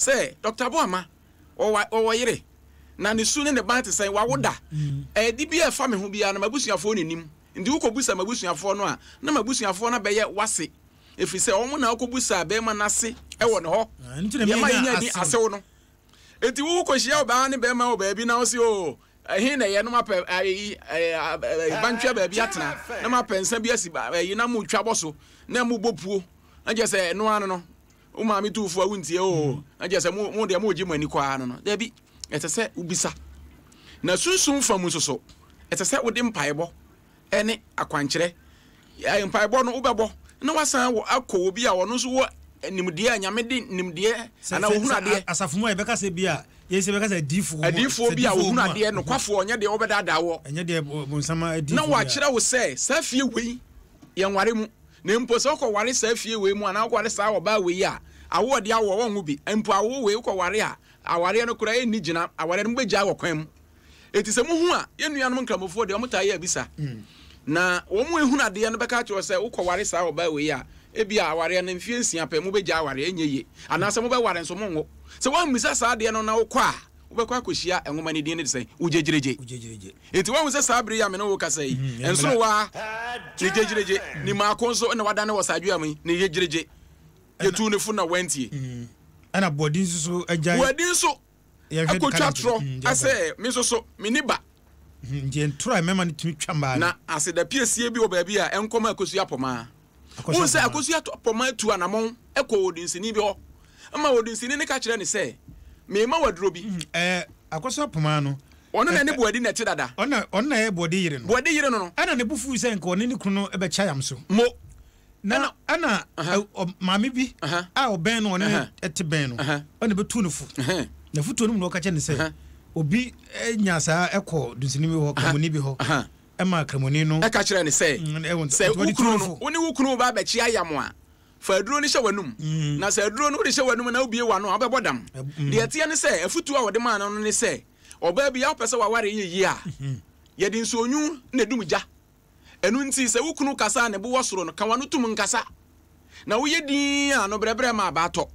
sɛ, Dɔkta Boamah, ɔwɔ ɔwɔ yere, na ne su ne ne ban te sɛn? Wawo da? Ɛde bi a ɛfa me ho biara no, m'abusuafoɔ na ɛnim. Nti wokɔbisa m'abusuafoɔ no a, na m'abusuafoɔ no abɛyɛ w'ase, ɛfiri sɛ wɔn na wokɔbisaa barima no ase wɔ ne hɔ. Deɛ ɛma yɛnya din asew no. Enti wokɔhyia ɔbaa ne barima wɔ baabi na wose, Oo, ɛhe na ɛyɛ? Na moapɛ ayi, bantwea baabi atena, na moapɛ nsa bi asi ayi, na motwa bɔ so, na mobɔ puo, na kyerɛ sɛ ɛno ara no no, wo maame tu fo a wontie, oo, na kyerɛ sɛ mo, mo deɛ mogye mo ani kɔ ara no no. Dabi, ɛsɛ sɛ wobisa. Na sunsum fa mu nso so, ɛsɛ sɛ wode mpaebɔ ne akwankyerɛ. Mpaebɔ no wobɛbɔ na wasan wɔ akɔ obi a ɔno nso wɔ nimdeɛ a Nyame de nimdeɛ anaa ohunu adeɛ. Asafo mu a yɛbɛka sɛ bi a yɛn sɛ yɛbɛka sɛ adiifoɔ mu adiifoɔ bi a ohunu adeɛ nokwafoɔ ɔnyɛ deɛ wɔbɛdaadaa wɔ. Ɛnyɛ deɛ bonsam adiifoɔ na wɔakyerɛ wo sɛ saa fie wei yɛnware mu na mpo sɛ wokɔware saa fie wei mu anaa wokɔware saa ɔbaa wei a awo ɔde awoɔ wɔnwo bi mpo awo wei wokɔware a awareɛ no koraa ɛnni gyina awareɛ no mobɛgyae wɔ kwan mu. Enti sɛ muhu a, yɛn nuanom Nkramofoɔ deɛ wɔtaa yɛ abisa. Na wɔn a ɛhunu adeɛ no bɛka akyerɛ wo sɛ wokɔware saa ɔbaa wei a, ebia awareɛ no mfeɛ nsia pɛ mobɛgyae awareɛ, ɛnyɛ yie. Anaasɛ mobɛware nso monnwo. Sɛ woammisa saa adeɛ no na wokɔ a, wobɛkɔ akɔhyia nwoma no din no de sɛn? Wogyegyeregye. Enti woahu sɛ saa bere yi a me ne wo rekasa yi, nsorowaa ne gyegyeregye, ne mmaako nso na wadane wɔ saa dua mu yi, ne gyegyeregye. Yɛtuu ne fo na wantie. Ɛna Boadi nso so agyae. Boadi nso akotwa torɔ sɛ me nso so menni ba. Nti ntorɔ a mmarima no tumi twa mmaa no. Na aseda piesie bi wɔ baabi a ɛnkɔma Akosua Pɔmaa. Wohu sɛ Akosua Pɔmaa tu anamɔn kɔɔ odinsini bi hɔ ma odinsini no ka kyerɛɛ no sɛ, Merema wo aduro bi. Ɛɛ, Akosua Pɔmaa no. Ɔno na ɛne Boadi na ɛte dada. Ɔno na ɛyɛ Boadi yere no. Boadi yere no no. Ɛna ne bo fuu sɛ nka ɔne ne kunu no bɛkyɛ ayamso. Mo. Na ɛna maame bi a ɔbɛn no ɔne no te bɛn no ɛna bɛtu no fo. Na fotuo no mu na ɔka kyerɛ no sɛ obi nya saa ɛkɔ dunsini bi hɔ kramoni bi hɔ ɛma kramoni no ɛka kyerɛ no sɛ sɛ wo kunu no wo ne wo kunu ba abɛkye ayam a fa aduro no hyɛ w'anum na sɛ aduro no wode hyɛ w'anum na wobie w'ano a wobɛbɔ dam. Deɛ ɛteɛ ne sɛ afutuo a wɔde maa no no ne sɛ ɔbaa bi a wopɛ sɛ w'aware yɛ yie a yɛde nsuonwunu na ɛdum gya. Ɛno nti, sɛ wo kunu kasa a ne bo wɔ soro no, ka w'ano tom nkasa. Na woyɛ dinn a, ano brɛbrɛ ma aba atɔ.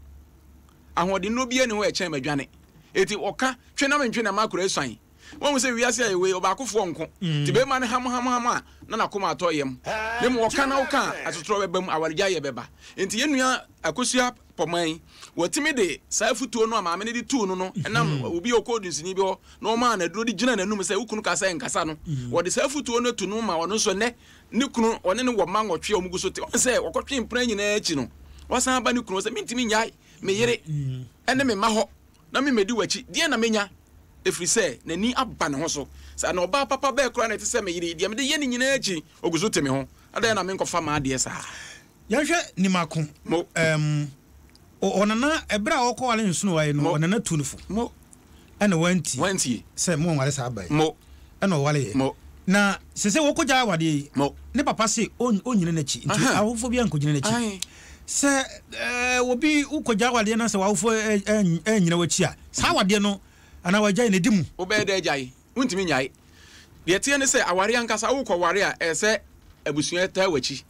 Ahoɔdennuro biara nni hɔ a ɛkyɛn m'adwane. Enti ɔka, twe na mentwe na m'akora asuan. Woahu sɛ wiase a yɛwɔ yi, ɔbaakofoɔ nko. Nti barima no ham ham ham a, na n'akoma atɔ yam. Na mmom ɔka na woka a, asotorɔ bɛba mu, awaregyaeɛ bɛba. Enti yɛn nua Akosua Pɔman yi, watumi de saa afutuo no a maame no de tuu no no, ɛnam obi a ɔkɔɔ dunsini bi hɔ na ɔmaa no aduro de gyina n'anum sɛ wo kunu ka sɛ nkasa no, wɔde saa afutuo no atu no ma ɔno nso nnɛ ne kunu ɔne no wɔ mma nwɔtwe a wɔgu so te. Ɔn sɛ wɔkɔtwe mpena nyinaa akyi no, wasan aba ne kunu hɔ sɛ mentumi nnyae me yere ne me mma hɔ na memmɛdi w'akyi. Deɛn na mɛnya? Ɛfiri sɛ n'ani aba ne ho so. Sɛ na ɔbaa papa bɛɛ koraa na ɛte sɛ me yere yi, deɛ mede yɛ no nyinaa akyi, ɔgu so te me ho. Adɛn na menkɔfa m'adeɛ saa? Yɛnhwɛ Nimako. Mo. Ɛɛm, ɔnana, ɛberɛ a ɔrekɔware nsonowa yi no, ɔnana tuu no fo. Mo. Ɛna wantie. Wantie. Sɛ mo nware saa ba yi. Mo. Ɛna ɔwareeɛ. Mo. Na sese wɔkɔgyae awadeɛ yi, Mo. ne papa se ɔnnyina n'akyi, nti awofoɔ biara nkɔgyina n'akyi. Ae. Sɛ ɛɛ obi wokɔgyae awadeɛ na sɛ w'awofoɔ annyina w'akyi a, saa awadeɛ no anaa wagyae no, ɛdi mu? Wobɛyɛ dɛ agyae? Wontumi nnyae. Deɛ ɛteɛ ne sɛ, awareɛ ankasa, worekɔware a, ɛsɛ sɛ abusua taa w'akyi.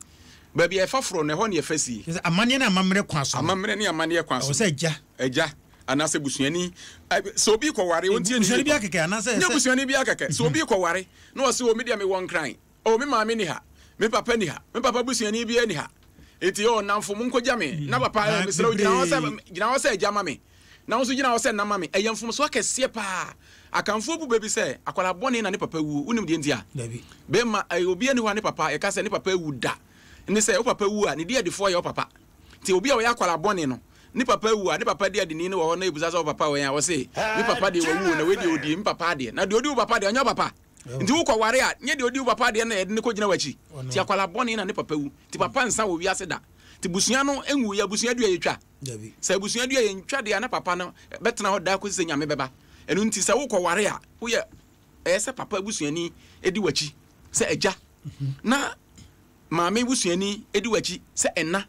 Baabi a ɛfa forɔ no, ɛhɔ ne ɛfa sie. Kyerɛ sɛ, amanneɛ ne amammerɛ kwan so no. Amammerɛ ne amanneɛ kwan so no. Ɛwɔ sɛ agya. Agya, anaasɛ busuani. Sɛ obi rekɔware, ɔntie ne yie. Busuani biara kɛkɛ, anaasɛ ɛsɛ. Nyɛ busuani biara kɛkɛ. Sɛ obi rekɔware, na ɔse, O, me deɛ mewɔ Nkran. O, me maame nni ha. Me papa nni ha. Me papa busuani biara nni ha. Enti, o, nnamfo, monkɔgya me. Na papa, mesrɛ wo, gyina hɔ sɛ, gyina hɔ sɛ agya ma me. Na wo nso gyina hɔ sɛ nna ma me. Ɛyɛ mfomsoɔ akɛseɛ paa. Akanfoɔ bu bɛ bi sɛ, akwadaa bɔne na ne papa wuo. Wonim deɛ nti a? Dabi. Bɛrima, ɛyɛ obiara nni hɔ a ne papa, yɛka sɛ ne papa awu da. Ne sɛ, wo papa wu a, ne diadifoɔ yɛ wo papa. Nti obi a ɔyɛ akwadaa bɔne no, ne papa awu a, ne papa diadini no wɔ hɔ na yɛbisa sɛ wo papa wɔ he a, ɔse, me papa deɛ wawu o, na wei deɛ ɔdii me papa adeɛ. Na deɛ ɔdi wo papa deɛ, ɔnyɛ wo papa. Nti wokɔware a, nyɛ deɛ ɔdi wo papa adeɛ no na yɛde no kɔgyina w'akyi. Nti akwadaa bɔne na ne papa wu. Nti papa nsa wɔ wiase da. Nti busua no nwuiɛ, abusua dua yɛtwa. Dabi. Sɛ abusua dua yɛ ntwa deɛ a na papa no bɛtena hɔ daa kɔsi sɛ Nyame bɛba. Ɛno nti sɛ wokɔ ware a, woyɛ ɛyɛ sɛ papa abusuani di w'akyi sɛ agya na maame busuani di w'akyi sɛ ɛna.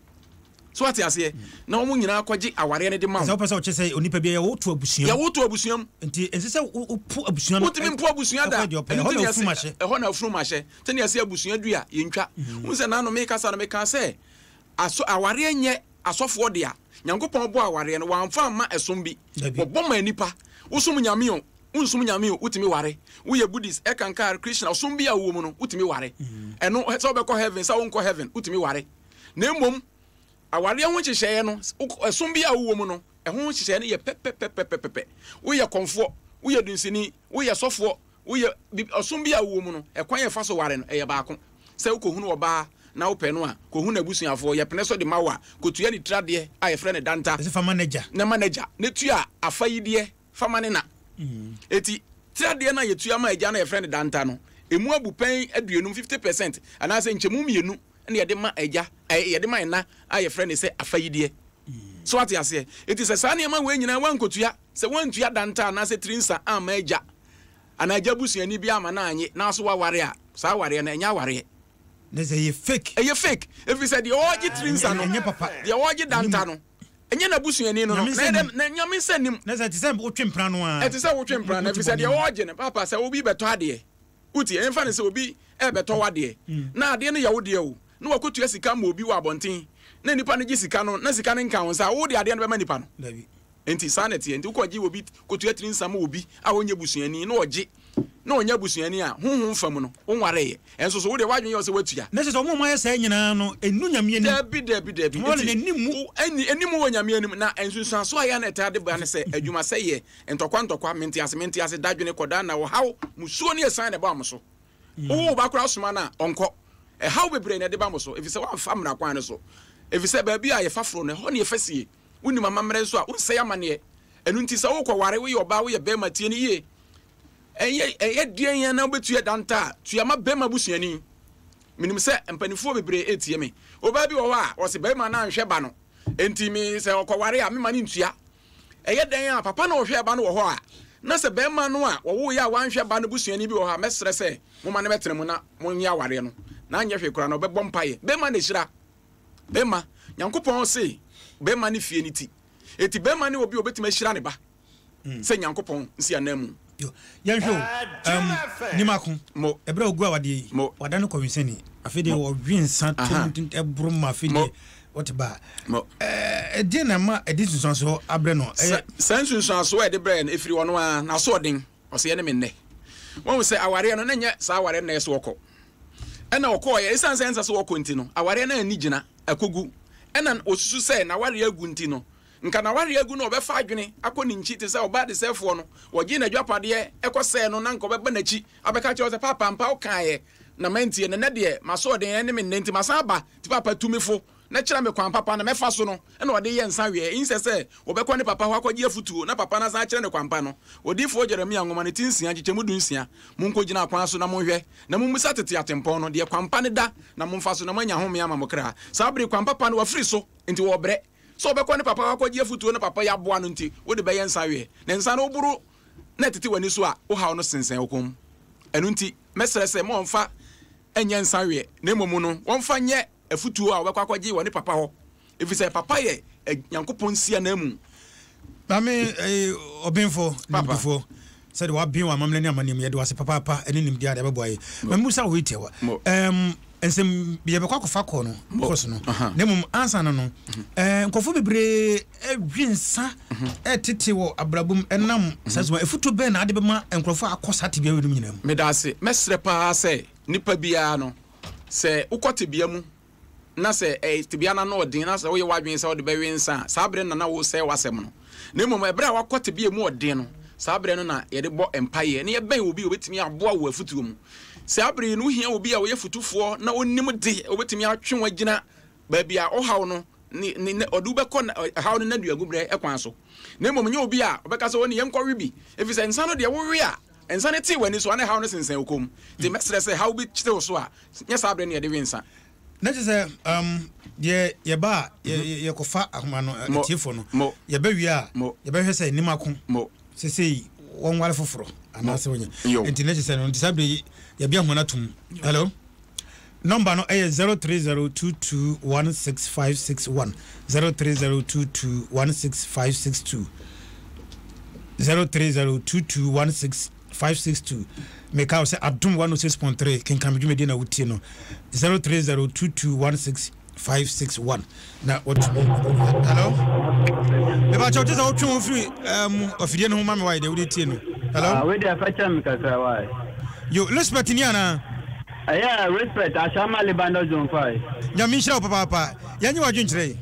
So wate aseɛ? Na wɔn nyinaa kɔgye awareɛ no de ma wo. Sɛ wopɛ sɛ ɔkyɛ sɛ onipa bi yɛwo to abusua mu. Yɛwo to abusua mu. Nti ɛnsɛ sɛ wopo abusua no. Wotumi mpo abusua da. Ɛhɔ na afurum ahyɛ. Ɛhɔ na afurum ahyɛ. Sɛnea ɛsɛ abusua dua yɛntwa. Wohu sɛ naano mekasa no mekaa sɛ aso awareɛ nyɛ asɔfoɔ dea. Nyankopɔn bɔɔ awareɛ no, wamfa amma ɛsom bi. Wɔbɔ maa nnipa. Wosom Nyame o, wonsom Nyame o, wotumi ware. Woyɛ Buddhist, Eckankar, Krishna, ɔsom bi a wowɔ mu no, wotumi ware. Ɛno, sɛ wobɛkɔ heaven, sɛ wonkɔ heaven, wotumi ware. Na mmom, awareɛ ho nhyehyɛeɛ no, ɛsom bi a wowɔ mu no, ɛho nhyehyɛeɛ no yɛ pɛpɛpɛpɛpɛpɛ. Woyɛ kɔmfoɔ, woyɛ dunsini, woyɛ sɔfoɔ, Woyɛ biribi, ɔsom bi a wowɔ mu no, ɛkwan a yɛfa so ware no, ɛyɛ baako. Sɛ wokɔhunu ɔbaa na wopɛ no a, kɔhu n'abusuafoɔ, yɛpene so de ma wo a, kɔtua ne tiradeɛ a yɛfrɛ no danta. Ɛsɛ fa ma n'agya. Na ma n'agya, na tua afayideɛ fa ma ne na. Enti, tiradeɛ no a yɛtua ma agya no a yɛfrɛ no danta no, ɛmu abupɛn aduonum, 50%, anaasɛ nkyɛmu mmienu na yɛde ma agya, ɛɛ, yɛde ma ɛna a yɛfrɛ no sɛ afayideɛ. So woate aseɛ? Enti sɛ saa nneɛma wei nyinaa woankɔtua, sɛ woantua danta anaasɛ tiri nsa amma agya, anaa agya busuani bi amma no annye na so waware a, saa awareɛ no, ɛnyɛ awareɛ. Na sɛ ɛyɛ fake. Ɛyɛ fake, ɛfiri sɛ deɛ ɔregye tiri nsa no, ɛnyɛ papa. Deɛ ɔregye danta no, ɛnyɛ n'abusuani no no. Nyame nsa nim. Na Nyame nsa nim. Na sɛ ɛte sɛ wotwe mpena no ara. Ɛte sɛ wotwe mpena no, ɛfiri sɛ deɛ ɔregye no, papa, sɛ obi bɛtɔ adeɛ, wotie, yɛmfa no sɛ obi rebɛtɔ w'adeɛ, na adeɛ no yɛ wo deɛ o, na wakɔtua sika ma obi wɔ abɔnten, na nipa no gye sika no, na sika no nka wo nsa a, wode adeɛ no bɛma nipa no? Dabi. Enti saa na ɛteɛ. Enti wokɔgye obi, kɔtua tiri nsa ma obi a ɔnyɛ busuani, na ɔgye, na ɔnyɛ busuani a, honhom fam no, wonwareeɛ. Ɛnso so, wo deɛ w'adwene yɛ wo sɛ woatua. Na kyerɛ sɛ wɔn a wɔayɛ saa nyinaa no, ɛnnu Nyame anim. Dabi, dabi, dabi. Wɔn na ɛnni mu. Ɛnni, ɛnni mu wɔ Nyame anim. Na nsunsuansoɔ a ɛyɛ a na ɛtaa de ba ne sɛ, adwumasɛeɛ, ntɔkwa ntɔkwa, mentease mentease, dadwene, kɔdaanna, ɔhaw, musuo ne asiane na ɛba wɔn so. Wowo wo ba koraa soma no a, ɔnkɔ. Ɛhaw bebree na ɛde ba mo so, ɛfiri sɛ woamfa mmara kwan no so. Ɛfiri sɛ baabi a yɛfa foro no, ɛhɔ na yɛfa sie. Wonnim amammerɛ nso a, wonsɛe amanneɛ. Ɛno nti, sɛ worekɔware, woyɛ ɔbaa, woyɛ barima, tie no yie. Ɛyɛ, ɛyɛ deɛn ara na wobɛtua danta a, tua ma barima busuani. Menim sɛ mpanimfoɔ bebree retie me. Ɔbaa bi wɔ hɔ a, ɔse barima no anhwɛ ba no, enti me sɛ ɔkɔware a, mema no ntua. Ɛyɛ dɛn a, papa na ɔhwɛɛ ba no wɔ hɔ a, na sɛ barima no a wɔwoeɛ a wanhwɛ ba no busuani bi wɔ hɔ a, mɛsrɛ sɛ momma no mmɛtena mu na monyɛ awareɛ no. Na anyɛ hwee koraa no, ɔbɛbɔ mpaeɛ. Barima na ɛhyira. Bɛrima, Nyankopɔn se bɛrima ne fie no ti. Enti bɛrima ne obi a obetumi ahyira ne ba sɛ Nyankopɔn nsi ananmu. Yo, yɛnhwɛ o, um, Nimako, Mo. ɛberɛ a ɔgu awadeɛ yi, Mo. wada no kɔwensani, afei deɛ Mo. ɔwe nsa Aha. tom ɛboro ma afei Mo. deɛ wɔte ba a. Mo. Ɛɛ, ɛdeɛn na ɛma ɛde nsunsuansoɔ abrɛ no? Sa, Ɛyɛ. saa nsunsuansoɔ a ɛde brɛɛ no, ɛfiri ɔno ara, n'asoɔden, ɔse ɛne me nnɛ. Wahu sɛ awareɛ no, na ɛnyɛ saa awareɛ no na ɛyɛ sɛ ɔkɔ. Ɛna ɔkɔeɛ. Ɛsiane sɛ ɛnsɛ sɛ ɔkɔ nti no, awareɛ no anni gyina, akɔgu. Ɛna ɔsusu sɛ n'awareɛ agu nti no, nka n'awareɛ agu no ɔbɛfa adwene akɔ ne nkyi te sɛ ɔbaa desɛefoɔ no, wɔgyee n'adwapadeɛ kɔsɛee no na nka ɔbɛba n'akyi abɛka akyerɛ wo sɛ, Paapa, ampa wokaeɛ na mantie, na nnɛ deɛ m'asoɔden ne me nnɛ nti masan aba, nti paapa tu me fo na kyerɛ me kwan papa na mɛfa so no, ɛna ɔde yɛ nsa weɛ. Nsɛ sɛ wɔbɛkɔ ne papa hɔ akɔgye afotuo na papa no asan akyerɛ no kwan pa no. Odiyifoɔ Jeremia nwoma no ti nsia, nkyekyɛmu dunsia, Monkɔgyina akwan so na monhwɛ, na mommisa tete atempɔn no, deɛ kwan pa no da, na momfa so, na moanya home ama mo kra. Saa bere yi, kwan papa no, wafiri so, enti wɔrebrɛ. Sɛ ɔbɛkɔ ne papa hɔ akɔgye afotuo na papa yi aboa no nti, wode bɛyɛ nsa weɛ. Na nsa no woboro na ɛtete w'ani so a, wo haw no sensɛn wo kɔn mu. Ɛno nti, mɛsrɛ sɛ mma wɔmfa nyɛ nsa weɛ, na mmom no, wɔmfa nyɛ afotuo a ɔbɛkɔ akɔgye wɔ ne papa hɔ, ɛfiri sɛ papa yɛ Nyankopɔn nsi ananmu. Maame ɔbenfo nimdefoɔ, sɛdeɛ waben wɔ amammerɛ ne amanneɛ mu, yɛde wo ase papaapa ne nimdeɛ a de abɛboa yɛ. Mammisa wo wei tiawa. Um, nsɛm yɛbɛkɔ akɔfa kɔ no kɔs no na mmom ansa no no nkurɔfoɔ bebree ɛwe nsa ɛtete wɔ abrabɔ mu ɛnam saa suma ɛfutuo bɛn na ade bɛma nkurɔfoɔ akɔ saa tebea wei nom nyinaa mu? Meda ase. Mɛsrɛ paa sɛ nipa biara no Sɛ wokɔ tebea mu na sɛ ɛyɛ tebea no ano ɔden na sɛ woyɛ w'adwene sɛ wode bɛwe nsa a, saa berɛ no na na woresɛe w'asɛm no. Na mmom ɛberɛ a woakɔ tebea mu ɔden no, saa berɛ no na yɛde bɔ mpaeɛ na yɛbɛn obi a ɔbɛtumi aboa wo wɔ afotuo mu. Saa berɛ yi no wohia obi a ɔyɛ fotufoɔ na ɔnim de, ɔbɛtumi atwe wo agyina baabi a ɔhaw no ne ne ne ɔde wobɛkɔ ɛhaw no n'aduaguberɛ kwan so. Na mmom nyɛ obi a ɔbɛka sɛ ɔne yɛnkɔwe bi, ɛfiri sɛ nsa no deɛ wowe a, Nsa no tee w'ani so a, na haw no sensɛn wo kɔn mu. Nti mɛsrɛ sɛ haw bi kyere wo so a, nyɛ saa bere no na yɛde we nsa. Na kyerɛ sɛ, um, deɛ yɛba a, yɛ, yɛkɔfa ahoma no, atiefoɔ no, Mo. yɛba wie a, Mo. yɛbɛhwɛ sɛ nim ako, Mo. sesei wɔnware foforɔ, anaasɛ wɔnyɛ. Yo. Nti na kyerɛ sɛ no, nti saa bere yi, yɛbea ahoma no atom. Hello? Nɔmba no yɛ 0302216561, 0302216562, 0302216562. Meka wo sɛ Adom 106.3 kenkan me dwumadie na wotie no, 0302216562. 561 na watumi. Hello, mebakyɛ wote sɛ wotwe wo firi um, afidie no ho ma me wae deɛ wode tie no. Hello. Ah, wei deɛ fɛkyɛ me kakra wae. Yo, respect ni anaa? Ɛyɛ respect ahyɛma Lebanon zone 5. Nyame nhyira wo papaapa. Yɛnye w'adwenkyerɛ yi.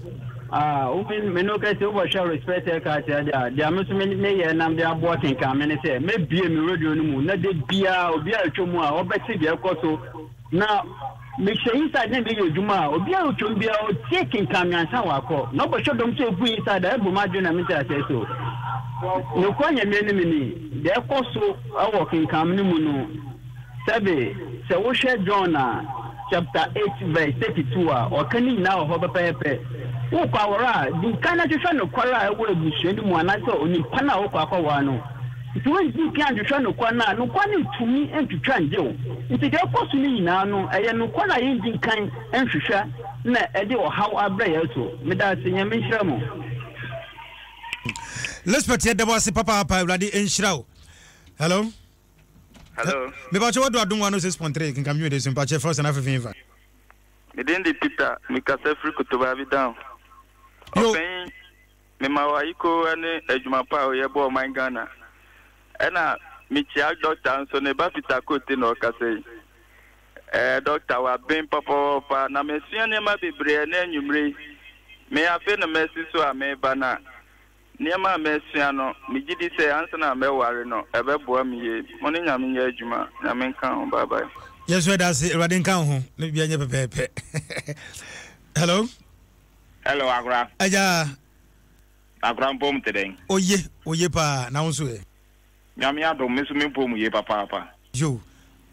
Ah, wo me me no kɛse wobɔhwɛ respect ɛka akyerɛ deɛ a deɛ me so me meyɛ nam de aboa kenkan me ne sɛ mɛbie me radio no mu na de biara obi a ɛtwa mu a ɔbɛte deɛ ɛkɔ so. Na mehyɛ inside na meyɛ adwuma a, obiara a otwam biara otie kenkan me ansa wakɔ. Na ɔbɛhwɛ dɔm sɛ egu inside a, ɛbɔ m'adwene na mente aseɛ so. Nokorɛ Nyame anim ni, deɛ ɛkɔ so wɔ kenkan no mu no, sɛbe sɛ wohwɛ John a chapter 8 verse 32 a, ɔka ne nyinaa wɔ hɔ pɛpɛɛpɛ. Wokɔ aware a, di kan na hwehwɛ nokware a ɛwɔ abusua no mu anaasɛ onipa no a wokɔ akɔware no. Nti wondi kan nhwehwɛ nokwar no a, nokwar no nntumi nntwitwa nngye wo. Nti deɛ ɛkɔ so no nyinaa no, ɛyɛ nokwar a yɛndi nkan nhwehwɛ na ɛde ɔhaw abrɛ yɛn so. Meda ase, Nyame nhyira mo. Lisbeth yɛda wo ase papaapa awurade nhyira wo. Hello. Hello. Mepakyɛ wadu adom 106.3 kenkam dwumadi so mpakyɛ frɛ sɛ na afefe mfa. Me din de Peter, mekasa firi Kotobabi down. Ɔpanyin Mema wo ayikoo ne adwuma pa a woyɛ boa ɔman Ghana. Ɛna mekyia Dɔkta nso, ne ba Peter Kote na ɔkasa yi. Ɛɛ Dɔkta waben papaapa na masua nneɛma bebree ɛnɛ anwummere yi. Me afe no masi so a meba na nneɛma a masua no megye di sɛ ansa na mɛware no ɛbɛboa me yie. Mo ne Nyame nyɛ adwuma. Nyame nka ho. Bye bye. Yɛn nso yɛda ase Awurade nka wo ho na biribiara nyɛ pɛpɛɛpɛ. Hello. Hello Agora. Agya. Agora mpom te dɛn? Oye, oye paa, na wo nso ɛ? Nyame adom, me nso me mpom ye papaapa. Yo,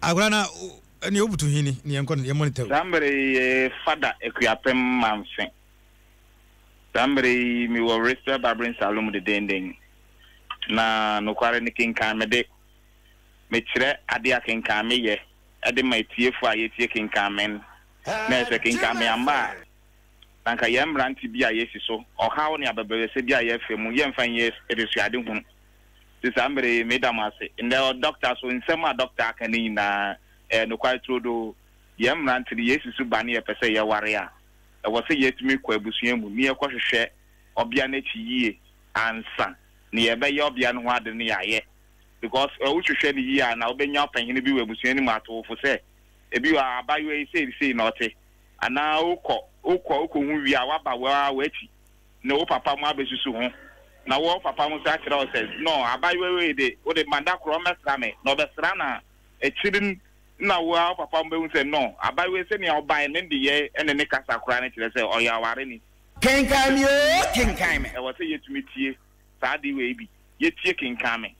Agora na ɛneɛ wobutu he ni, ne yɛnkɔ no, yɛmmɔ no tɛw. Saa mmerɛ yi yɛ Fada Akuapem Mamfe. Saa mmerɛ yi mewɔ Respect Barbering Salon mu dedeenden. Na nokware no kenkan me de, mekyerɛ adeɛ a kenkan me yɛ de ma atiefoɔ a yɛtie kenkan men. Na sɛ kenkan me amma a, na anka yɛn mmerante bi a yɛasi so ɔhaw ne abɛbrɛsɛ bi a yɛrefa mu, yɛmfa nyɛ adesuade hunu. Nti saa mmerɛ yi, meda mo ase. Nnɛ dɔkta so, nsɛm a dɔkta aka no nyinaa, ɛyɛ nokware turodoo. Yɛn mmerante no, yɛasi so ba ne yɛpɛ sɛ yɛware a, ɛwɔ sɛ yɛtumi kɔ abusua mu ne yɛkɔhwehwɛ ɔbea no akyi yie ansa na yɛbɛyɛ ɔbea no ho ade no yɛayɛ. Because wohwehwɛ no yie a, na wobɛnya ɔpanyini bi wɔ abusua no mu ato wo fo sɛ, ebi wɔ hɔ a, abayewa yi sei sei na ɔte. Anaa wokɔ wokɔ wokɔhu wie a woaba wo ara w'akyi ne wo papa mo abɛsusu ho na wo papa mo nso akyerɛ wo sɛ no abayewa wei de wode ma da korɔ ɔmmɛsra me na ɔbɛsra no a akyiri no na wo ara wo papa mo bɛhu sɛ no abayewa yi sɛnea ɔbaeɛ ne nneyɛɛ ne ne kasa koraa no kyerɛ sɛ ɔyɛ awareni. Kenkan me oo, kenkan me. Ɛwɔ sɛ yɛtumi tie saa ade wei bi. Yɛtie kenkan me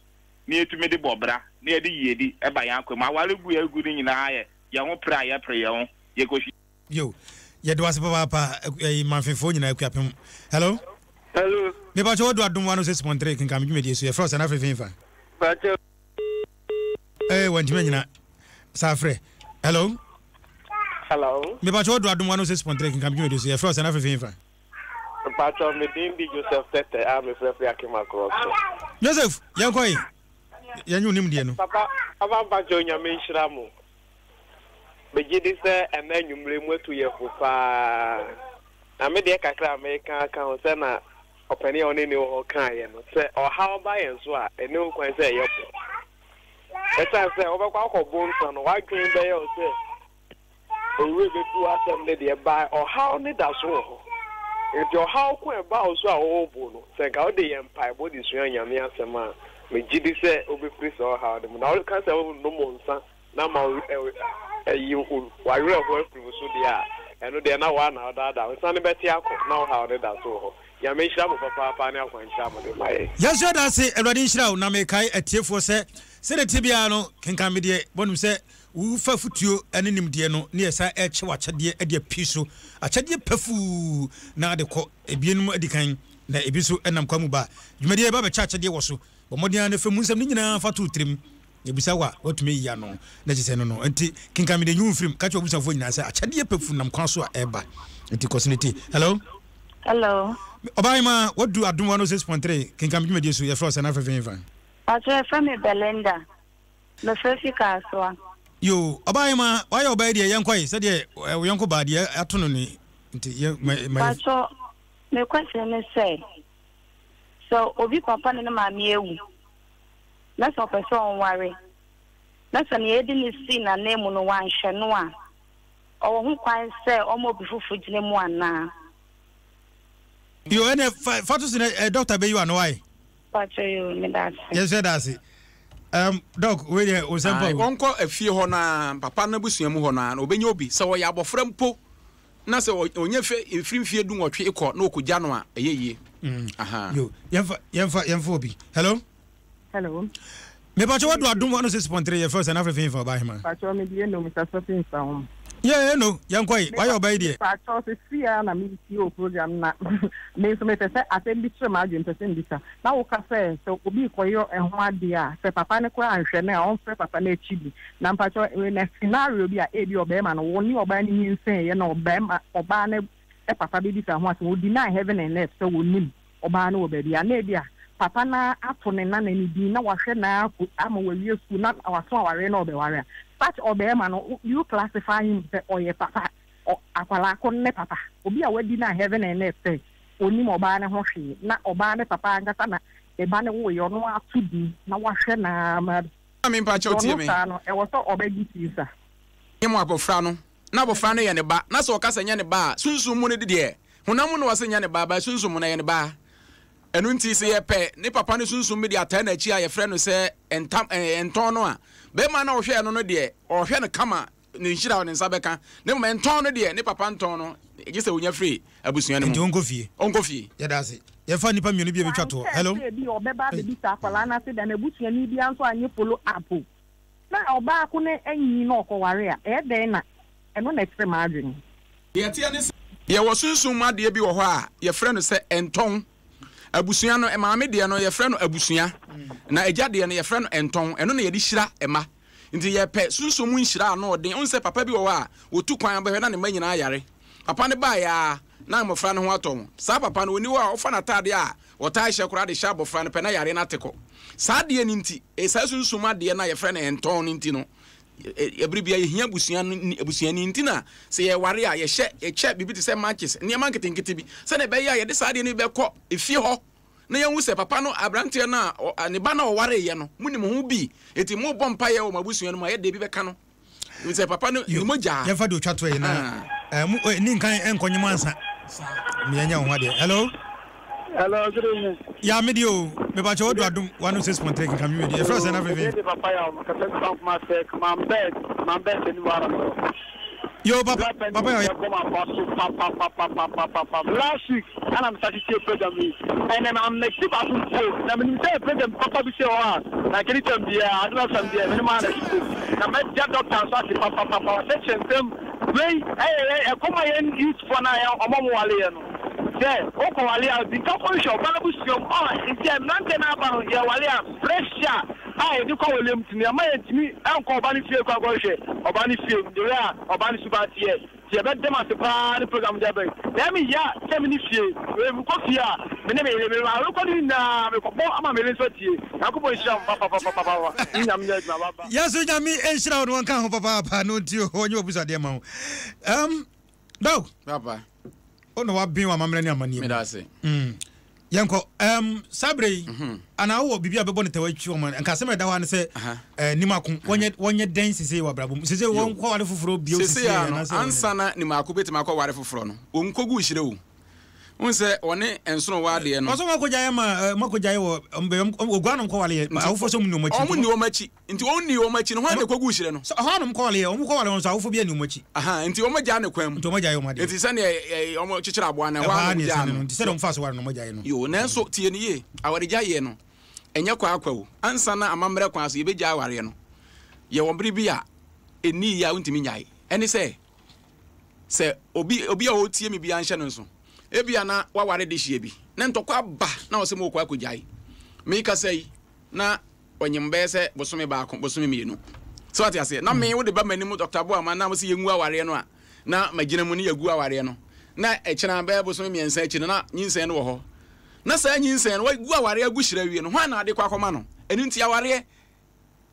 na yɛtumi de bɔ bra na yɛde yiedi ba yɛn akwan mu. Aware gu a ɛgu no nyinaa yɛ yɛn ho pere a yɛpere yɛn ho. Yɛkɔsi. Yo, yɛda wo ase papaapa, ɛyi manfefoɔ nyinaa Akuapem. Hello. Hello. Me pakyɛ wadu adom 106.3 kenkan me dwumadie so yɛfrɛ wo sɛ na afefe nfa. Pakyɛ. Ee wantumi anyina saa frɛ. Hello. Hello. Me pakyɛ wadu adom 106.3 kenkan me dwumadie so yɛfrɛ wo sɛ na afefe nfa. Mpakyɛ me din di Joseph Tete a mefrɛ firi Akema Korɔ so. Joseph yɛnkɔ yi yɛnye wo nimdeɛ no. Papa papa mpakyɛ Onyame nhyira mo. Megye di sɛ ɛnnɛ anwummere yi moatu yɛn fo paa. Na me deɛ kakra a meka aka ho sɛ na ɔpanin a ɔne ne wɔ hɔ kaeɛ no, sɛ ɔhaw ba yɛn so a, ɛnni ho kwan sɛ ɛyɛ bɔ. Ɛsiane sɛ wobɛkɔ akɔbo nsa no, w'adwene bɛyɛ wo sɛ owura bɛfi w'asɛm no deɛ, ba ɔhaw no da so wɔ hɔ. Nti ɔhaw ko a ɛba wo so a wɔrebo no, sɛ nka wode yɛ mpaebɔ de sua Nyame asɛm a, megye di sɛ wobɛfiri saa ɔhaw no mu. Na woka sɛ wonom nsa na ma ayi w'awerɛhoɔ afiri wo so deɛ a, ɛno deɛ na woa na wodaadaa wo. Nsa no bɛte akɔ na wo haw no da so wɔ hɔ. Nyame nhyira mo papaapa ne akwankyerɛ a mode ma yɛn. Yɛn nso yɛda ase, Awurade nhyira wo. Na mekae atiefoɔ sɛ, sɛdeɛ ɛteɛ biara no, kenkan me deɛ, wɔnim sɛ wofa afotuo ne nimdeɛ no ne yɛsan ɛrekyɛ w'akyɛdeɛ de apue so, akyɛdeɛ pafuu na de kɔ, ebinom adi kan na ebi nso nam kwan mu ba. Dwumadie yɛba bɛkyɛ akyɛdeɛ wɔ so, bɔ mmɔden ara na fa mu nsɛm no nyinaa fa to wo tirim. Yɛbisa wo a, woatumi ayi ano, na kyerɛ sɛ ɛno no. Enti, kenkan me de, nyi wo mfirim. Ka kyerɛ w'abusuafoɔ nyinaa sɛ akyɛdeɛ pɛ nam kwan so a ɛreba. Enti kɔ so na tie. Hello? Hello. Ɔbahemaa, woadu Adom 106.3 Kenkan Me dwumadie so. Yɛfrɛ wo sɛn na afrɛ fi hefa? Pakyɛ yɛfrɛ me Belinda. Mefrɛ fi Kasoa. Yoo, ɔbahemaa, woayɛ ɔbaa yi deɛ, yɛnkɔ e, sɛdeɛ wo yɔnko baa deɛ ato no no yi. Nti yɛ ma ma. Pacho, me question ne sɛ, sɛ obi papa ne ne maame awu, na sɛ ɔpɛ sɛ ɔnware, na sɛ nea yɛde no sii n'ananmu no wanhwɛ no a, ɔwɔ ho kwan sɛ ɔma obi foforo gyina mu anaa? Yo, ɛnɛ fa fa to so na eh, doctor bɛyi w'ano wae. Pacho yo, meda ase. Yɛn nso yɛda ase. Um, doc, wei deɛ wo nsɛm pa o. Ɔnkɔ afie hɔ no ara, papa no abusua mu hɔ no ara, na ɔbɛnya obi. Sɛ ɔyɛ abɔfra mpo na sɛ ɔnya firi mfeɛ dunwɔtwe kɔ na ɔkɔgya no a, ɛyɛ yie. Aha. Yo, yɛmfa yɛmfa yɛmfa obi. Hello. Hello. Mepakyɛ wadu adom 106.3 yɛfrɛ sɛ n'afrɛ fi nfa ɔbaa hema. Pakyɛ me deɛ no mekasa fi nfa ho. Yɛ eno yɛnkɔ yi wayɛ ɔbaa yi deɛ. Pakyɛ sisi a na me tie o program na me nso mepɛ sɛ asɛm bi kyerɛ m'adwene mpɛ sɛ mbisa na woka sɛ sɛ obi kɔyɔ ɛho adeɛ a sɛ papa no koraa anhwɛ no a ɔmfrɛ papa no akyi bi na mpakyɛ na scenario bi a ebi ɔbɛrima no wo ne ɔbaa no nyinsɛn yɛ na ɔbɛrima ɔbaa no papa bɛbisa ho asɛm o deny heaven and earth sɛ wɔnim ɔbaa no wɔ baabi a, na ebia papa no ara ato ne nana no din na wahwɛ no ara ama wawie sukuu na waso awareɛ na ɔbɛware a, such ɔbarima no, do you classify him sɛ ɔyɛ papa, ɔ, akwadaa ko no ne papa? Obi a wadi no a heaven and earth sɛ ɔnnim ɔbaa no ho hwee na ɔbaa no papa ankasa na ne ba no woeɛ, ɔno ara ato din na wahwɛ no ara ma Maame mpakyɛw tie ɔno me. saa no, ɛwɔ sɛ ɔbɛgye ti sa. Nye mo abɔfra no na abɔfra no yɛ ne ba, na sɛ ɔka sɛ nyɛ ne ba a, sunsum mu no de deɛ, honam mu na ɔse nyɛ ne ba, but sunsum mu no ɛyɛ ne ba. Ɛno nti sɛ yɛpɛ ne papa no sunsum bi de ataa n'akyi a yɛfrɛ no sɛ ntam, ɛɛ, ntɔn no a, barima no a ɔhwɛɛ no no deɛ, ɔhwɛ no kama, ne nhyira a ne nsa bɛka, na mmom ntɔn no deɛ, ne papa ntɔn no, gye sɛ ɔnya firi abusua no mu. Nti ɔnkɔ fie. Ɔnkɔ fie. Yɛda ase. Yɛmfa nnipa mmienu bi a ɛbɛtwa toɔ. Wankyɛɛ Hello. sɛ ebia ɔbɛba abɛbisa akwadaa no ase da no, abusuani biara nso anyɛ follow up o. Na ɔbaa ko no anyin na ɔkɔware a, ɛyɛ dɛn na ɛno na ɛkyere m'adwene? Deɛ ɛteɛ ne sɛ, yɛwɔ sunsum mu adeɛ bi wɔ hɔ a yɛfrɛ no sɛ ntɔn. Abusua no, maame deɛ no yɛfrɛ no abusua, na agya deɛ no yɛfrɛ no ntɔn. Ɛno na yɛde hyira mma. Nti yɛpɛ sunsum mu nhyira a ano ɔden. Wohu sɛ papa bi wɔ hɔ a, ɔtu kwan bɛhwɛ na ne mma nyinaa yare. Papa no baeɛ ara na mmɔfra no ho atɔ wɔn. Saa papa no, ɔnni hɔ a ɔfa n'ataadeɛ a Wɔtaa hyɛ koraa de hyɛ abɔfra no pɛ na yareɛ no ate kɔ. Saa adeɛ no nti, saa sunsum adeɛ no a yɛfrɛ no ɛntɔn no nti no, ɛberɛ biara yɛhia abusua no abusuani nti na sɛ yɛware a yɛhyɛ yɛkyɛ biribi te sɛ matches nneɛma nketenkete bi sɛdeɛ ɛbɛyɛ a yɛde saa adeɛ no bɛkɔ efie hɔ na yɛhu sɛ papa no aberanteɛ no a ne ba no a ɔwareeɛ no monim ho bi enti mobɔ mpaeɛ wɔ mo abusua no mu a yɛde bi bɛka no sɛ papa no ne mogya. Yɛmfa deɛ ɔtwa toɔ yi na eh, ni nkan nkɔ nyem ansa meyɛnyɛ wo ho adeɛ. Hello. Hello, good evening. Ya me deɛ o, mepakyɛ wadu adom 106.3 keka me medi. Ɛfrɛ sɛ na afefe. Mede papa ya o, kasa bi kuma sɛ man bed, man bed ni wara no. Yo papa, papa ya. Yɛ bɔ ma fa so pa pa pa pa pa pa pa pa. Last week, ana me start tie program yi. Ɛnɛ ma mɛti baako mpo. Na menim sɛ program papa bi sɛ hɔ a, na kiri tam biara, adom FM deɛ, me ne mo ara na ɛte. Na mɛda doctor nso ase papapapa, wakyerɛkyerɛ nsɛm. Wei ɛyɛ yɛn, ɛkɔm a yɛn youth foɔ no a yɛn, ɔmo a ɔmo waleɛ no, sɛ wokɔ wale a, di nka kɔhwehwɛ ɔbaa no abusua mu, ɔ, nti mmeranteɛ no aba no, yɛwale a, pressure a yɛde kɔ awaleɛ mu nti no, ɛmma yɛntumi nkɔ ɔbaa no fie kɔ akɔhwehwɛ ɔbaa no fie mu, the way a ɔbaa no suban teɛ. Nti yɛbɛda mo ase paa ne program de aba yi. Na ɛyɛ me ya sɛ me ne fie wei mekɔ fie a me ne me yere me awerɛkɔ no nyinaa mekɔbɔ ama me yere nso atie. Nyankopɔn nhyira mo papapapapapa ne Nyame nyɛ adwuma bye bye. Yɛn nso Nyame nhyira wo na ɔnka ho papaapa na ɔntie o ɔnyɛ w'abusadeɛ ma wo. Um, Dawg. Papa. Wo na waben wɔ amammerɛ ne amanneɛ mu. Meda ase. Mm. Yɛnkɔ. Um, saa berɛ yi, mm -hmm. anaa wowɔ biribi a bɛbɔ ne tɛwa atwi ɔma nka asɛm a ɛda hɔ ne sɛ eh, nimako wɔnyɛ wɔnyɛ dɛn sesei wɔ abrabɔ mu sesei wɔnkɔ ware foforɔ bio sesei ano ansa na nimako bɛtumi akɔ ware foforɔ no wɔnkɔgu hyerɛ o wohu sɛ wɔne nsono wɔ adeɛ no ɔsɛ wɔakɔgyaeɛ ma wɔakɔgyaeɛ wɔ ɔgua nom kɔwaleɛ awofoɔ sɛ ɔmu nni wɔn akyi ɔmo nni wɔn akyi Nti wɔn nni wɔn akyi no, hwan na ɛkɔguu hyerɛ no? Sɛ ɛhɔ nom kɔwale yɛ, wɔn kɔwale wɔn nso awofo bi anni wɔn akyi. Aha, nti wɔn agyaa no kwan mu. Nti wɔn agyae wɔn adeɛ. Nti sɛdeɛ wɔn kyekyere aboa no, ɛhɔ ara na wɔn gyaa no. Nti sɛdeɛ wɔn faa so ware no, wɔn agyae no. Yoo, nanso tie no yie, awaregyaeɛ no, ɛnyɛ kwaakwa o. Ansa na amammerɛ kwan so yɛbɛgyae awareɛ no, yɛwɔ bere bi a ɛnni yie a wontumi nnyae. Ɛne sɛ, sɛ obi, obi a ɔretie me biara nhyɛ no nso, ebia na waware dehyeɛ bi, na ntɔkwa aba na ɔsɛ morekɔ akɔgyae. Merekasa yi, na ɔnyem bɛyɛ sɛ bosome baako, bosome mmienu. So wate aseɛ? Na me wode ba m'anim Dr. Boama na mo sɛ yɛngu awareɛ no a, na magyina mu ne yɛagu awareɛ no. Na ɛkyena bɛyɛ bosome mmiɛnsa akyi no na nyinsɛn no wɔ hɔ. Na saa nyinsɛn no wagu awareɛ agu hyira awie no, hwan na ade kɔ akɔma no? Ɛno nti awareɛ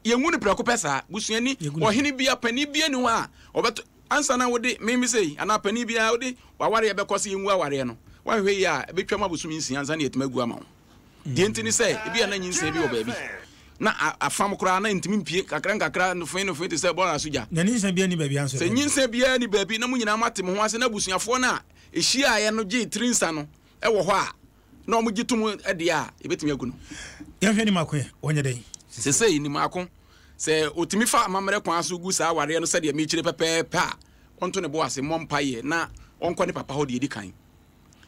yɛngu no prɛko pɛ saa. Busuani, ɔhene bia, panin bia ni hɔ a ɔbɛto. Ansa na wode, me me sei, anaa panin biara wode w'awareɛ bɛkɔ sɛ yɛngu awareɛ no, woanhwɛ yie a, ɛbɛtwam abosome nsia ansa na yɛatumi agu ama wo. Deɛ nti ne sɛ, ebia na nyinsɛn bi wɔ baabi, na afam koraa na ɛntumi mpue kakra nkakra, nofee nofee te sɛ bɔɔla so gya. Na nyinsɛn biara nni baabi anso. Sɛ nyinsɛn biara nni baabi na mo nyinaa moate mo ho ase na abusuafoɔ no a ɛhyiaeɛ no gyee tiri nsa no wɔ hɔ a, na wɔgye tom deɛ a, yɛbɛtumi agu no. Yɛnhwɛ Nimako ɛ, ɔnyɛ dɛn? Sesei Nimako, sɛ ɔtumi fa amammerɛ kwan so gu saa awareɛ no sɛdeɛ mekyerɛ pɛpɛɛpɛ a, ɔnto ne bo ase mmɔ mpaeɛ na ɔnkɔ ne papa hɔ deɛ ɛdi kan.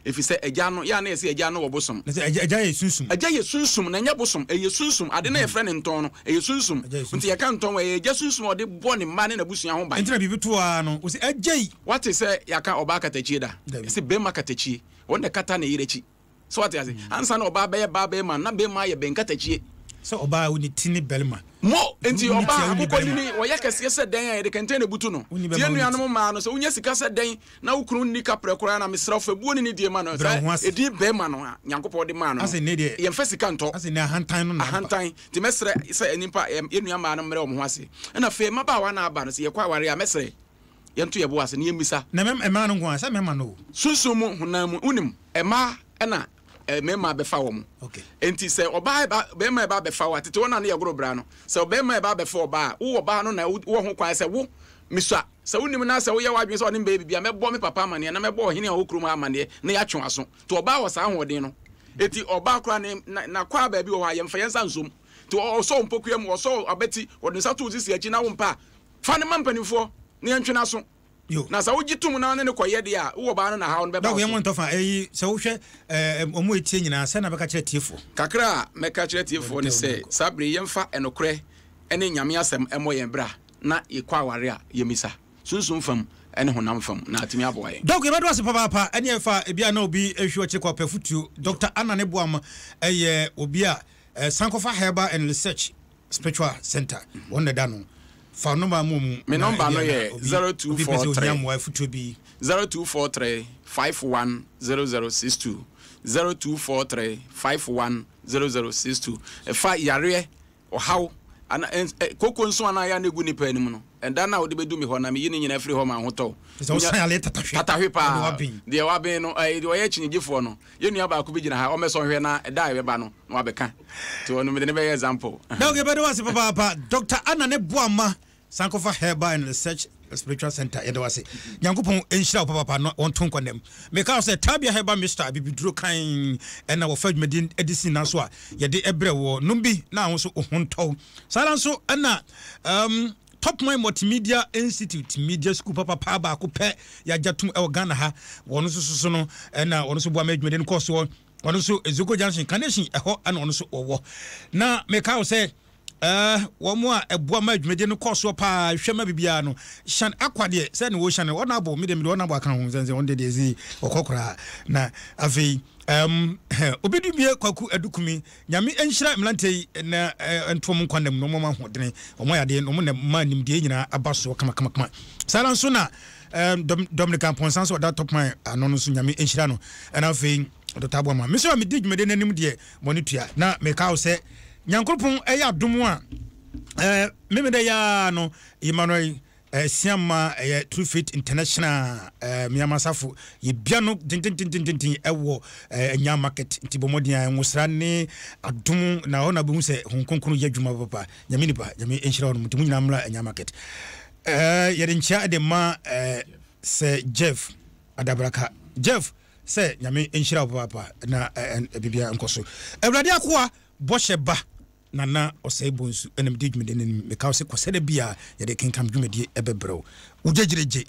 Ɛfiri sɛ agya no, yɛ a na yɛse agya no wɔ bosom. Na sɛ agya, agya yɛ sunsum. Agya yɛ sunsum, na ɛnyɛ bosom. Ɛyɛ sunsum. Ade no a yɛfrɛ no ntɔn no, ɛyɛ sunsum. Agya yɛ sunsum. Nti yɛka ntɔn a, ɛyɛ agya sunsum a ɔde bɔ ne mma ne n'abusua ho ban. Nti na biribi to ara no, wɔse agya yi. Woate sɛ yɛaka ɔbaa katakyie da? Dabi. Yɛse barima katakyie. Wɔn na ɛkata ne yere akyi. So wate ase? Ansa na ɔbaa bɛyɛ baa bɛrima no, na bɛrima ayɛ bɛn katakyie. Sɛ ɔbaa wo ne ti ne bɛrima. Mo, nti Wo ne ɔbaa ti a wo ne akokɔ bɛrima. nini, ɔyɛ kɛseɛ sɛ dɛn a yɛde kɛntɛn na ɛbutu no. Wo ne Nti bɛrima yɛn wo ne ti. nuanom mmaa no, sɛ wonya sika sɛ dɛn na wo kunu nni kaprɛ koraa na mesrɛ wo fa buo ne nidie ma no. Brɛ wo Saa ho ase. edin bɛrima no a Nyankopɔn de maa no no, Ase nnɛ deɛ. yɛmfa sika ntɔ. Ase nnɛ ahantan no na aba. Ahantan. Nti mɛsrɛ sɛ nnipa, yɛn nua mmaa no mmrɛ wɔn ho ase. Ɛna afei mmabaawa no a aba no, sɛ yɛkɔ awareɛ a, mɛsrɛ yɛnto yɛn bo ase na yɛmmisa. Na mmaa no nko ara, sɛ mmarima no o. Sunsum mu, honam mu, wonim, mmaa na mmarima bɛfa wɔn. Okay. Enti sɛ ɔbaa ɛba, barima ɛba abɛfa wo a, tete wɔn a na yɛgoro bra no, sɛ ɔbarima ɛba abɛfa ɔbaa a, wo ɔbaa no na wowɔ ho kwan sɛ wo, mesua, sɛ wonim na sɛ woyɛ w'adwene sɛ ɔne me bɛyɛ biribi a, mɛbɔ me papa amaneɛ na mɛbɔ ɔhene a ɔwɔ kurom ha amaneɛ na yɛatwe w'aso. Nti ɔbaa wɔ saa ahoɔden no. Enti ɔbaa koraa ne, na, n'akwaa baabi wɔ hɔ a, yɛmfa yɛn nsa nsom. Nti ɔsɔ wo mpokua mu, ɔsɔ wo abati, ɔde ne nsa to wo sisi akyi na wompɛ a, Fa no ma mpanimfoɔ na yɛntwe n'aso. Yo. Na sɛ wogye tom na wo ne no kɔyɛ deɛ a, wo ɔbaa no na haw no bɛba Dɔk, wo yɛn so. ntɔ fa eyi, sɛ wohwɛ ɛɛ wɔn a etie nyinaa, sɛn na bɛka kyerɛ atiefoɔ? Kakra a mɛka akyerɛ atiefoɔ ne sɛ, saa bere yi yɛmfa nokorɛ ne Nyame asɛm mmɔ yɛn bra na yɛkɔ aware a, yɛmmisa, sunsum fam ne honam fam, na atumi aboa yɛn. Dɔk, yɛbɛda wo ase papaapa. Ɛneɛ fa ebi a na obi rehwɛ wo akyiri kɔ apɛ afutuo. Dɔkta Anane Boamah yɛ obi a Sankɔfa Herbal and Research Spiritual Center wɔn na ɛda no. Fa wo nɔmba ma wɔn Me na nɔmba no ebia na yɛ obi obi pɛ sɛ ohia 0243 mmoa afutuo bi. 0243 51 0062 0243 51 0062 Ɛfa yareɛ, ɔhaw, ana ɛn ɛ koko nso anaa yɛ a na ɛgu nipa anim no, ɛda no a wode bɛdu me hɔ na meyi ne nyinaa firi hɔ ma ahotɔ wo. Sɛ Wonya wosan yareɛ tatahwe tatahwe ɛde paa waben. deɛ waben no ɛɛ deɛ ɔyɛ kyinigyefɔɔ no Yɛn nua baako bi gyina ha, ɔmmɛsɔ nhwɛ na da a ɛbɛba no na wabɛka. Nti ɔno mede no bɛyɛ example. Doc yɛbɛda wo ase papaapa. Doctor Anna ne Boama Sankofa Herbal and Research Spiritual Center yɛda wo ase. Nyankopɔn nhyira wo papaapa na ɔnto nkwa nam. Meka wo sɛ Tabia Herbal Mixture abibiduro kan ɛna wɔfa dwumadi de si nan so a yɛde brɛ woɔ. Nom bi na wo nso wo ho ntɔ wo. Saa ara nso ɛna um, Top Mind Multimedia Institute media school papapaa baako pɛ yɛagya tom wɔ Ghana ha. Wɔn nso so no ɛna wɔn nso boa ma adwumaden no kɔɔ soɔ. Wɔn nso Ezogo Junction Carnation ɛhɔ ɛna wɔn nso wɔwɔ. Na meka wo sɛ ɛɛ wɔn a ɛboa ma adwumaden no kɔɔ soɔ paa hwɛ ma biribiara no Shan Akwa deɛ sɛ ne wɔhyɛ no wɔn abɔ me deɛ me deɛ wɔn abɔ aka ho sɛ sɛ wɔn deɛ deɛ ɛsi wɔkɔ koraa na afei ɛm obi dubie Kwaku Adukumi Nyame nhyira mmeranteɛ yi na nto wɔn nkwa nna mu na wɔn ahoɔdene, wɔn ayɛ adeɛ na wɔn na ma nimdeɛ nyinaa aba soɔ kamakamakama. Saa ara nso na Dominic Amponsah nso ɔda Top Man ano no nso Nyame nhyira no. Ɛna afei Dr. Aboama. Me nso a medi dwumadie no anim deɛ mɔne tua na meka wo sɛ Nyankoropɔn ɛyɛ adom a memedɛ yɛa no Emmanuel Siama ɛyɛ True Faith International Myanmar asafo yɛbia no dendendendenden ɛwɔ Anya market nti bɔ mmɔden a nwosra ne adom na hɔ na bɛhu sɛ Honhom Kronkron yɛ adwuma papa. Nyame nipa, Nyame nhyira hɔ nom nti mo nyinaa mmra Anya market. Yɛde nkyea de ma Sir Jeff Adabraka. Jeff sɛ Nyame nhyira wo papaapa na biribiara nkɔ so. Awurade akoa bɔhyɛ ba. Nana Osei Bonsu na medi dwumadie no anim. Meka wo sɛ Kwasida biara yɛde kenkan dwumadie bɛbrɛ wo. Wo gyegyeregye.